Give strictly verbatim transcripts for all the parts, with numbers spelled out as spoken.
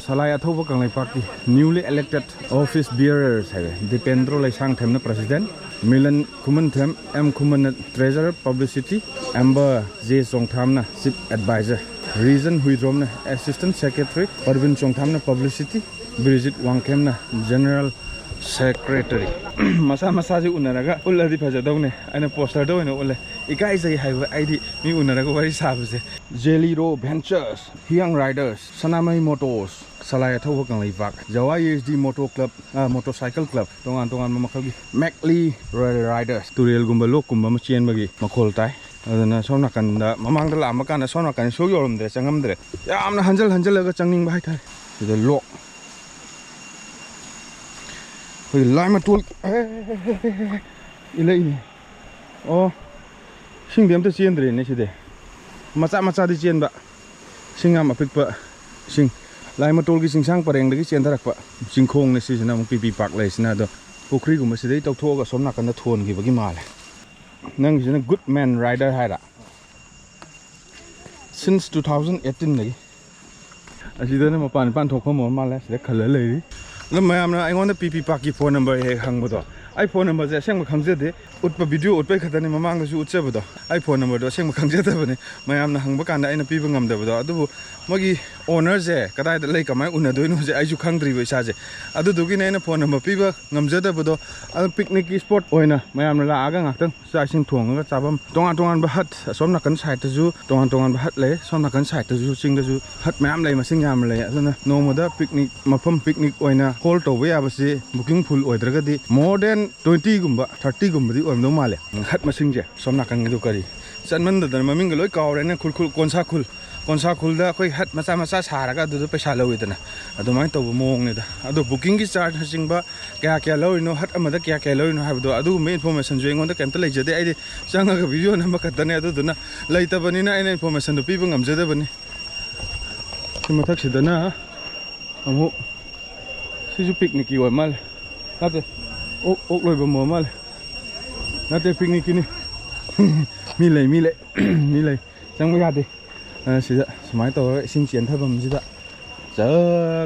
ꯁꯂꯥꯏ ꯑꯊꯧꯕ ꯀꯪꯂꯩꯄꯥꯛꯀꯤ newly elected office bearers ꯍꯥꯏꯔꯦ꯫ ꯗꯤꯄꯦꯟꯗ꯭ꯔꯣ ꯂꯩꯁꯥꯡꯊꯦꯝꯅ president, ꯃꯤꯂꯟ ꯈꯨꯃꯟꯊꯦꯝ, ꯑꯦꯝ ꯈꯨꯃꯟꯅ treasurer, publicity, ꯑꯦꯝꯕꯔ ꯖꯦ ꯆꯣꯡꯊꯥꯝꯅ chief advisor, ꯔꯤꯖꯟ ꯍꯨꯏꯗ꯭ꯔꯣꯝꯅ assistant secretary, ꯄꯔꯕꯤꯟ ꯆꯣꯡꯊꯥꯝꯅ publicity, ꯕꯤꯔꯖꯤꯠ ꯋꯥꯡꯈꯦꯝꯅ general secretary꯫ ꯃꯁꯥ ꯃꯁꯥꯁꯤ ꯎꯅꯔꯒ ꯎꯠꯂꯗꯤ ꯐꯖꯗꯧꯅꯦ꯫ ꯑꯩꯅ posterꯗ ꯑꯣꯏꯅ ꯎꯠꯂꯦ꯫ ꯏꯀꯥꯏꯖꯩ ꯍꯥꯏꯕ ꯑꯩꯗꯤ ꯃꯤ ꯎꯅꯔꯒ ꯋꯥꯔꯤ ꯁꯥꯕꯁꯦ꯫ Jeliro ventures, Hiyang riders, Sanamahi motors, Salai ꯑꯊꯧꯕ Kangleipak, Jawai S D moto club, ꯑ, ꯃꯣꯇꯣꯔ ꯁꯥꯏꯀꯜ ꯀ꯭ꯂꯕ, ꯇꯣꯉꯥꯟ ꯇꯣꯉꯥꯟꯕ ꯃꯈꯜꯒꯤ ꯃꯦꯛꯂꯤ ꯔꯣꯌꯦꯜ ꯔꯥꯏꯗꯔꯁ꯫ ꯇꯨꯔꯦꯜꯒꯨꯝꯕ ꯂꯣꯛꯀꯨꯝꯕ ꯑꯃ ꯆꯦꯟꯕꯒꯤ ꯃꯈꯣꯜ ꯇꯥꯏ꯫ ꯑꯗꯨꯅ ꯁꯣꯝ ꯅꯥꯀꯟꯗ, ꯃꯃꯥꯡꯗ ꯂꯥꯛꯑꯝꯕ ꯀꯥꯟꯗ ꯁꯣꯝ ꯅꯥꯀꯟ ꯁꯨꯛ ꯌꯧꯔꯝꯗ꯭ꯔꯦ, ꯆꯪꯉꯝꯗ꯭ꯔꯦ꯫ ꯌꯥꯝꯅ ꯍꯟꯖꯜ ꯍꯟꯖꯜꯂꯒ ꯆꯪꯅꯤꯡꯕ ꯍꯥꯏꯇꯥꯔꯦ꯫ ꯁꯤꯗ ꯂꯣꯛ, ꯑꯩꯈꯣꯏꯒꯤ ꯂꯥꯏꯃꯇꯣꯜ, ꯑꯦ, ꯏꯂꯛꯏꯅꯦ꯫ ꯑꯣ, ꯏꯁꯤꯡꯗꯤ ꯑꯝꯇ ꯆꯦꯟꯗ꯭ꯔꯦꯅꯦ ꯁꯤꯗꯤ꯫ ꯃꯆꯥ ꯃꯆꯥꯗꯤ ꯆꯦꯟꯕ, ꯏꯁꯤꯡ ꯌꯥꯝ ꯑꯄꯤꯛꯄ ꯏꯁꯤꯡ꯫ ꯂꯥꯏꯃꯇꯣꯜꯒꯤ ꯆꯤꯡꯁꯥꯡ ꯄꯔꯦꯡꯗꯒꯤ ꯆꯦꯟꯊꯔꯛꯄ ꯆꯤꯡꯈꯣꯡꯅꯦ ꯁꯤꯁꯤꯅ ꯑꯃꯨꯛ ꯄꯤ ꯄꯤ ꯄꯥꯛ ꯂꯩꯁꯤꯅ꯫ ꯑꯗꯣ ꯄꯨꯈ꯭ꯔꯤꯒꯨꯝꯕ ꯁꯤꯗꯩ ꯇꯧꯊꯣꯛꯑꯒ ꯁꯣꯝ ꯅꯥꯀꯟꯗ ꯊꯣꯟꯈꯤꯕꯒꯤ ꯃꯥꯜꯂꯦ꯫ ꯅꯪꯒꯤꯁꯤꯅ good man rider ꯍꯥꯏꯔ? Since two thousand eighteenꯗꯒꯤ꯫ ꯑꯁꯤꯗꯅ ꯃꯄꯥꯟ ꯏꯄꯥꯟ ꯊꯣꯛꯐꯝ ꯑꯣꯏꯔ ꯃꯥꯜꯂꯦ, ꯁꯤꯗ ꯈꯜꯂ ꯂꯩꯔꯤ꯫ ꯑꯗꯣ ꯃꯌꯥꯝꯅ ꯑꯩꯉꯣꯟꯗ ꯄꯤ ꯄꯤ ꯄꯥꯛꯀꯤ phone number ꯍꯦꯛ ꯍꯪꯕꯗꯣ, ꯑꯩ phone numberꯁꯦ ꯑꯁꯦꯡꯕ ꯈꯪꯖꯗꯦ꯫ ꯎꯠꯄ, video ꯎꯠꯄꯩ ꯈꯛꯇꯅꯤ ꯃꯃꯥꯡꯗꯁꯨ ꯎꯠꯆꯕꯗꯣ꯫ ꯑꯩ phone numberꯗꯣ ꯑꯁꯦꯡꯕ ꯈꯪꯖꯗꯕꯅꯤ, ꯃꯌꯥꯝꯅ ꯍꯪꯕ ꯀꯥꯟꯗ ꯑꯩꯅ ꯄꯤꯕ ꯉꯝꯗꯕꯗꯣ꯫ ꯑꯗꯨꯕꯨ ꯃꯣꯏꯒꯤ ownerꯁꯦ ꯀꯗꯥꯏꯗ ꯂꯩ, ꯀꯃꯥꯏꯅ ꯎꯅꯗꯣꯏꯅꯣꯁꯦ ꯑꯩꯁꯨ ꯈꯪꯗ꯭ꯔꯤꯕ ꯏꯁꯥꯁꯦ꯫ ꯑꯗꯨꯗꯨꯒꯤꯅꯦ ꯑꯩꯅ phone number ꯄꯤꯕ ꯉꯝꯖꯗꯕꯗꯣ꯫ ꯑꯗꯨ picnicꯀꯤ spot ꯑꯣꯏꯅ ꯃꯌꯥꯝꯅ ꯂꯥꯛꯑꯒ ꯉꯥꯛꯇꯪ ꯆꯥꯛ ꯏꯁꯤꯡ ꯊꯣꯡꯉꯒ ꯆꯥꯐꯝ ꯇꯣꯉꯥꯟ ꯇꯣꯉꯥꯟꯕ hut, ꯑꯁꯣꯝ ꯅꯥꯀꯟ sideꯇꯁꯨ ꯇꯣꯉꯥꯟ ꯇꯣꯉꯥꯟꯕ hut ꯂꯩ, ꯁꯣꯝ ꯅꯥꯀꯟ sideꯇꯁꯨ ꯆꯤꯡꯗꯁꯨ hut ꯃꯌꯥꯝ ꯂꯩ, ꯃꯁꯤꯡ ꯌꯥꯝꯅ ꯂꯩ꯫ ꯑꯗꯨꯅ ꯅꯣꯡꯃꯗ picnic ꯃꯐꯝ, picnic ꯑꯣꯏꯅ hold ꯇꯧꯕ ꯌꯥꯕꯁꯤ booking full ꯑꯣꯏꯗ꯭ꯔꯒꯗꯤ, more than twentyꯒꯨꯝꯕ, thirtyꯒꯨꯝꯕꯗꯤ ꯑꯣꯏꯔꯝꯗꯧ ꯃꯥꯜꯂꯦ hut ꯃꯁꯤꯡꯁꯦ꯫ ꯁꯣꯝ ꯅꯥꯀꯟꯒꯤꯗꯣ ꯀꯔꯤ ꯆꯠꯃꯟꯗꯗꯅ ꯃꯃꯤꯡꯒ ꯂꯣꯏ ꯀꯥꯎꯔꯦꯅꯦ꯫ ꯈꯨꯜ, ꯈꯨꯜ, ꯀꯣꯟꯁꯥ ꯈꯨꯜ, ꯀꯣꯟꯁꯥ ꯈꯨꯜꯗ ꯑꯩꯈꯣꯏ hut ꯃꯆꯥ ꯃꯆꯥ ꯁꯥꯔꯒ ꯑꯗꯨꯗ ꯄꯩꯁꯥ ꯂꯧꯋꯤꯗꯅ, ꯑꯗꯨꯃꯥꯏꯅ ꯇꯧꯕ ꯃꯑꯣꯡꯅꯤꯗ꯫ ꯑꯗꯣ bookingꯒꯤ chargeꯅꯆꯤꯡꯕ ꯀꯌꯥ ꯀꯌꯥ ꯂꯧꯔꯤꯅꯣ, hut ꯑꯃꯗ ꯀꯌꯥ ꯀꯌꯥ ꯂꯧꯔꯤꯅꯣ ꯍꯥꯏꯕꯗꯣ, ꯑꯗꯨꯒꯨꯝꯕ informationꯁꯨ ꯑꯩꯉꯣꯟꯗ ꯀꯩꯝꯇ ꯂꯩꯖꯗꯦ꯫ ꯑꯩꯗꯤ ꯆꯪꯉꯒ video ꯅꯝꯕ ꯈꯛꯇꯅꯦ꯫ ꯑꯗꯨꯗꯨꯅ ꯂꯩꯇꯕꯅꯤꯅ ꯑꯩꯅ informationꯗꯣ ꯄꯤꯕ ꯉꯝꯖꯗꯕꯅꯤ꯫ ꯁꯤ ꯃꯊꯛꯁꯤꯗꯅ ꯑꯃꯨꯛ, ꯁꯤꯁꯨ picnicꯀꯤ ꯑꯣꯏ ꯃꯥꯜꯂꯦ꯫ ꯅꯠꯇꯦ, ꯑꯣꯛ, ꯑꯣꯛ ꯂꯣꯏꯐꯝ ꯑꯣꯏ ꯃꯥꯜꯂꯦ꯫ ꯅꯠꯇꯦ, picnicꯀꯤꯅꯤ꯫ ꯃꯤ ꯂꯩ, ꯃꯤ ꯂꯩ, ꯃꯤ ꯂꯩ꯫ ꯆꯪꯕ ꯌꯥꯗꯦ꯫ ꯑ, ꯁꯤꯗ ꯁꯨꯃꯥꯏꯅ ꯇꯧꯔꯒ ꯏꯁꯤꯡ ꯆꯦꯟꯊꯐꯝꯁꯤꯗ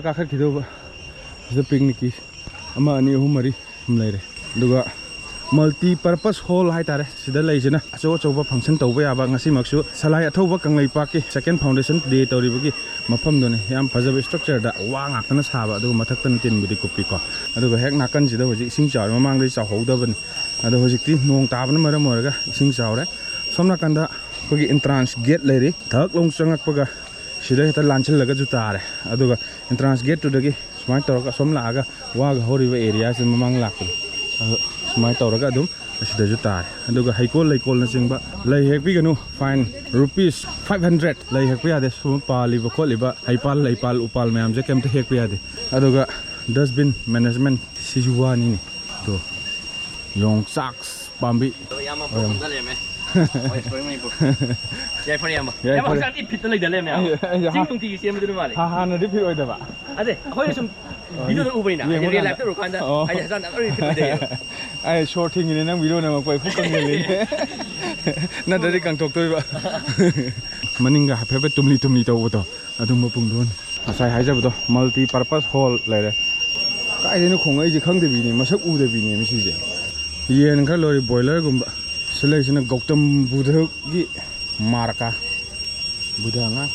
ꯀꯥꯈꯠꯈꯤꯗꯧꯕ꯫ ꯁꯤꯗ ꯄꯤꯛꯅꯤꯛꯀꯤ ꯑꯃ, ꯑꯅꯤ, ꯑꯍꯨꯝ, ꯃꯔꯤ ꯁꯨꯝ ꯂꯩꯔꯦ꯫ ꯑꯗꯨꯒ multi purpose hall ꯍꯥꯏꯇꯥꯔꯦ ꯁꯤꯗ ꯂꯩꯁꯤꯅ꯫ ꯑꯆꯧ ꯑꯆꯧꯕ function ꯇꯧꯕ ꯌꯥꯕ, ꯉꯁꯤꯃꯛꯁꯨ ꯁꯂꯥꯏ ꯑꯊꯧꯕ ꯀꯪꯂꯩꯄꯥꯛꯀꯤ second foundation day ꯇꯧꯔꯤꯕꯒꯤ ꯃꯐꯝꯗꯨꯅꯤ꯫ ꯌꯥꯝ ꯐꯖꯕ structureꯗ ꯋꯥ ꯉꯥꯛꯇꯅ ꯁꯥꯕ, ꯑꯗꯨꯒ ꯃꯊꯛꯇꯅ ꯇꯤꯟꯕꯨꯗꯤ ꯀꯨꯞꯄꯤꯀꯣ꯫ ꯑꯗꯨꯒ ꯍꯦꯛ ꯅꯥꯀꯟꯁꯤꯗ ꯍꯧꯖꯤꯛ ꯏꯁꯤꯡ ꯆꯥꯎꯔꯦ, ꯃꯃꯥꯡꯗꯗꯤ ꯆꯥꯎꯍꯧꯗꯕꯅꯤ꯫ ꯑꯗꯣ ꯍꯧꯖꯤꯛꯇꯤ ꯅꯣꯡ ꯇꯥꯕꯅ ꯃꯔꯝ ꯑꯣꯏꯔꯒ ꯏꯁꯤꯡ ꯆꯥꯎꯔꯦ꯫ ꯁꯣꯝ ꯅꯥꯀꯟꯗ ꯑꯩꯈꯣꯏꯒꯤ entrance gate ꯂꯩꯔꯤ꯫ ꯊꯛ ꯂꯣꯡ ꯆꯪꯉꯛꯄꯒ ꯁꯤꯗ ꯍꯦꯛꯇ ꯂꯥꯟꯁꯤꯜꯂꯒꯁꯨ ꯇꯥꯔꯦ꯫ ꯑꯗꯨꯒ entrance gateꯇꯨꯗꯒꯤ ꯁꯨꯃꯥꯏꯅ ꯇꯧꯔꯒ ꯑꯁꯣꯝ ꯂꯥꯛꯑꯒ ꯋꯥꯒ ꯍꯧꯔꯤꯕ areaꯁꯤ ꯃꯃꯥꯡ ꯂꯥꯛꯄꯗꯣ, ꯑꯗꯨ ꯁꯨꯃꯥꯏꯅ ꯇꯧꯔꯒ ꯑꯗꯨꯝ ꯑꯁꯤꯗꯁꯨ ꯇꯥꯔꯦ꯫ ꯑꯗꯨꯒ ꯍꯩꯀꯣꯜ ꯂꯩꯀꯣꯜꯅꯆꯤꯡꯕ ꯂꯩ ꯍꯦꯛꯄꯤꯒꯅꯨ, fine, rupees five hundred꯫ ꯂꯩ ꯍꯦꯛꯄ ꯌꯥꯗꯦ꯫ ꯁꯨꯝ ꯄꯥꯜꯂꯤꯕ ꯈꯣꯠꯂꯤꯕ ꯍꯩꯄꯥꯜ ꯂꯩꯄꯥꯜ ꯎꯄꯥꯜ ꯃꯌꯥꯝꯁꯦ ꯀꯩꯝꯇ ꯍꯦꯛꯄ ꯌꯥꯗꯦ꯫ ꯑꯗꯨꯒ dustbin management ꯁꯤꯁꯨ ꯋꯥꯅꯤꯅꯦ꯫ ꯇꯣ, ꯌꯣꯡꯆꯥꯛ ꯄꯥꯝꯕꯤ꯫ ꯏꯌꯥꯝꯕ ꯑꯣꯏꯔꯝꯃꯦ꯫ ꯄꯣꯠ ꯑꯝꯗ ꯂꯩꯔꯝꯃꯦ꯫ ꯍꯣꯏ, ꯁꯣꯔꯤ ꯃꯅꯤꯄꯨꯔ꯫ ꯌꯥꯏꯐꯔꯦ ꯏꯌꯥꯝꯕ꯫ ꯌꯥꯏꯐꯔꯦ꯫ ꯏꯌꯥꯝꯕ ꯍꯛꯆꯥꯡ ꯊꯤ ꯐꯤꯠꯇ ꯂꯩꯗ ꯂꯩꯔꯝꯃꯦ ꯏꯌꯥꯝꯕ꯫ ꯑꯩ, ꯑꯩ ꯆꯤꯡ ꯍꯥ-, ꯅꯨꯡꯇꯤꯒꯤ ꯆꯦꯟꯕꯗꯨꯅ ꯃꯥꯜꯂꯦ꯫ ꯍꯥ-, ꯍꯥꯟꯅꯗꯤ ꯐꯤꯠ ꯑꯣꯏꯗꯕ꯫ ꯑꯗꯦ, ꯑꯩꯈꯣꯏꯅ ꯁꯨꯝ ꯚꯤꯗꯤꯑꯣꯗ ꯎꯕꯅꯤꯅ, ꯌꯦꯡꯕ ꯍꯥꯏꯗꯤ ꯔꯤꯌꯦꯜ ꯀꯥꯟꯗ꯫ ꯂꯥꯏꯐꯇ ꯎꯔꯀꯥꯟꯗ ꯑꯣ꯫ ꯑꯩꯗꯤ ꯍꯛꯆꯥꯡ ꯌꯥꯝ ꯂꯣꯏ ꯐꯤꯠ ꯑꯣꯏꯗꯩꯌꯦꯕ꯫ ꯑꯩ ꯁꯣꯔ ꯊꯤꯡꯉꯤꯅꯦ ꯅꯪ ꯚꯤꯗꯤꯑꯣ ꯅꯝꯃꯛꯄ ꯑꯩ ꯄꯨꯛ ꯀꯪꯁꯤꯜꯂꯤꯅꯦ꯫ ꯅꯠꯇ꯭ꯔꯗꯤ ꯀꯪꯊꯣꯛꯇꯣꯏꯕ꯫ ꯃꯅꯤꯡꯒ ꯍꯥꯏꯐꯦꯠ ꯍꯥꯏꯐꯦꯠ ꯇꯨꯝꯂꯤ ꯇꯨꯝꯂꯤ ꯇꯧꯕꯗꯣ ꯑꯗꯨꯝꯕ ꯄꯨꯡꯗꯣꯟ꯫ ꯉꯁꯥꯏ ꯍꯥꯏꯖꯕꯗꯣ multi purpose hall ꯂꯩꯔꯦ꯫ ꯀꯥꯏꯗꯩꯅꯣ ꯈꯣꯡꯉꯛꯏꯁꯦ ꯈꯪꯗꯕꯤꯅꯦ, ꯃꯁꯛ ꯎꯗꯕꯤꯅꯦ ꯃꯁꯤꯁꯦ꯫ ꯌꯦꯟ ꯈꯔ ꯂꯣꯏꯔꯤ, ꯕꯣꯏꯂꯔꯒꯨꯝꯕ꯫ ꯁꯤ ꯂꯩꯁꯤꯅ ꯒꯧꯇꯝ ꯕꯨꯙꯒꯤ ꯃꯥꯔꯀꯥ꯫ ꯕꯨꯙ ꯑꯉꯥꯡ꯫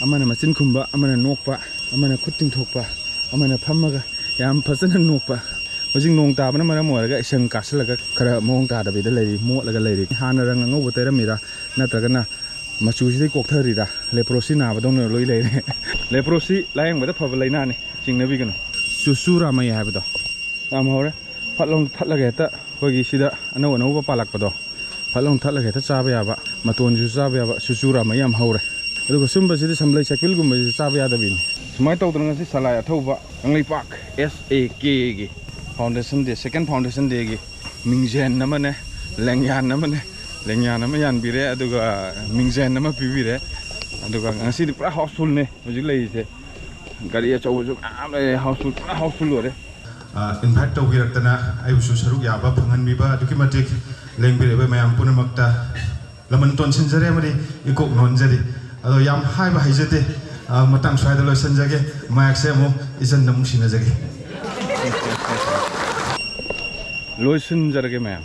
ꯑꯃꯅ ꯃꯆꯤꯟ ꯈꯨꯝꯕ, ꯑꯃꯅ ꯅꯣꯛꯄ, ꯑꯃꯅ ꯈꯨꯠ ꯇꯤꯡꯊꯣꯛꯄ, ꯑꯃꯅ ꯐꯝꯃꯒ ꯌꯥꯝ ꯐꯖꯅ ꯅꯣꯛꯄ꯫ ꯍꯧꯖꯤꯛ ꯅꯣꯡ ꯇꯥꯕꯅ ꯃꯔꯝ ꯑꯣꯏꯔꯒ ꯏꯁꯪ ꯀꯥꯁꯤꯜꯂꯒ ꯈꯔ ꯃꯑꯣꯡ ꯇꯥꯗꯕꯤꯗ ꯂꯩꯔꯤ, ꯃꯣꯠꯂꯒ ꯂꯩꯔꯤ꯫ ꯍꯥꯟꯅ ꯔꯪ ꯑꯉꯧꯕ ꯇꯩꯔꯝꯃꯤꯔꯥ ꯅꯠꯇ꯭ꯔꯒꯅ ꯃꯆꯨꯁꯤꯗꯩ ꯀꯣꯛꯊꯔꯤꯔꯥ, ꯂꯦꯄ꯭ꯔꯣꯁꯤ ꯅꯥꯕꯗꯧꯅ ꯂꯣꯏ ꯂꯩꯔꯦ꯫ ꯂꯦꯄ꯭ꯔꯣꯁꯤ ꯂꯥꯌꯦꯡꯕꯗ ꯐꯕ ꯂꯩꯅꯥꯅꯤ, ꯆꯤꯡꯅꯕꯤꯒꯅꯨ꯫ ꯆꯨꯆꯨ ꯔꯥꯃꯩ ꯍꯥꯏꯕꯗꯣ ꯌꯥꯝ ꯍꯧꯔꯦ꯫ ꯐꯠ ꯂꯥꯎ ꯊꯠꯂꯒ ꯍꯦꯛꯇ ꯑꯩꯈꯣꯏꯒꯤ ꯁꯤꯗ ꯑꯅꯧ ꯑꯅꯧꯕ ꯄꯥꯜꯂꯛꯄꯗꯣ ꯐꯠ ꯂꯥꯎ ꯊꯠꯂꯒ ꯍꯦꯛꯇ ꯆꯥꯕ ꯌꯥꯕ, ꯃꯇꯣꯟꯁꯤꯁꯨ ꯆꯥꯕ ꯌꯥꯕ ꯆꯨꯆꯨ ꯔꯥꯃꯩ ꯌꯥꯝ ꯍꯧꯔꯦ꯫ ꯑꯗꯨꯒ ꯁꯨꯝꯕꯁꯤꯗꯤ ꯁꯝꯂꯩ ꯆꯥꯛꯄꯤꯜꯒꯨꯝꯕꯁꯤꯗꯤ ꯆꯥꯕ ꯌꯥꯗꯕꯤꯅꯤ꯫ ꯁꯨꯃꯥꯏꯅ ꯇꯧꯗꯅ ꯉꯁꯤ ꯁꯂꯥꯏ ꯑꯊꯧꯕ ꯀꯪꯂꯩꯄꯥꯛ S A K ꯒꯤ foundation day, second foundation day ꯒꯤ ꯃꯤꯡꯖꯦꯟ ꯑꯃꯅꯦ, ꯂꯦꯡꯌꯥꯟ ꯑꯃꯅꯦ, ꯂꯦꯡꯌꯥꯟ ꯑꯃ ꯌꯥꯟꯕꯤꯔꯦ, ꯑꯗꯨꯒ ꯃꯤꯡꯖꯦꯟ ꯑꯃ ꯄꯤꯕꯤꯔꯦ꯫ ꯑꯗꯨꯒ ꯉꯁꯤꯗꯤ ꯄꯨꯔꯥ housefull ꯅꯦ ꯍꯧꯖꯤꯛ ꯂꯩꯔꯤꯁꯦ꯫ ꯒꯥꯔꯤ ꯑꯆꯧꯕꯁꯨ ꯃꯌꯥꯝ ꯂꯩꯔꯦ, housefull, ꯄꯨꯔꯥ housefull ꯑꯣꯏꯔꯦ꯫ ꯑ, invite ꯇꯧꯕꯤꯔꯛꯇꯅ ꯑꯩꯕꯨꯁꯨ ꯁꯔꯨꯛ ꯌꯥꯕ ꯐꯪꯍꯟꯕꯤꯕ ꯑꯗꯨꯛꯀꯤ ꯃꯇꯤꯛ ꯂꯦꯡꯕꯤꯔꯛꯏꯕ ꯃꯌꯥꯝ ꯄꯨꯝꯅꯃꯛꯇ ꯂꯃꯟ ꯇꯣꯟꯁꯤꯟꯖꯔꯤ ꯑꯃꯗꯤ ꯏꯀꯣꯛ ꯅꯣꯟꯖꯔꯤ꯫ ꯑꯗꯣ ꯌꯥꯝ ꯍꯥꯏꯕ ꯍꯩꯖꯗꯦ, ꯑ, ꯃꯇꯥꯡ ꯁ꯭ꯋꯥꯏꯗ ꯂꯣꯏꯁꯤꯟꯖꯒꯦ꯫ ꯃꯥꯏꯛꯁꯦ ꯑꯃꯨꯛ ꯏꯆꯟꯗ ꯑꯃꯨꯛ ꯁꯤꯟꯅꯖꯒꯦ꯫ ꯂꯣꯏꯁꯤꯟꯖꯔꯒꯦ ꯃꯌꯥꯝ꯫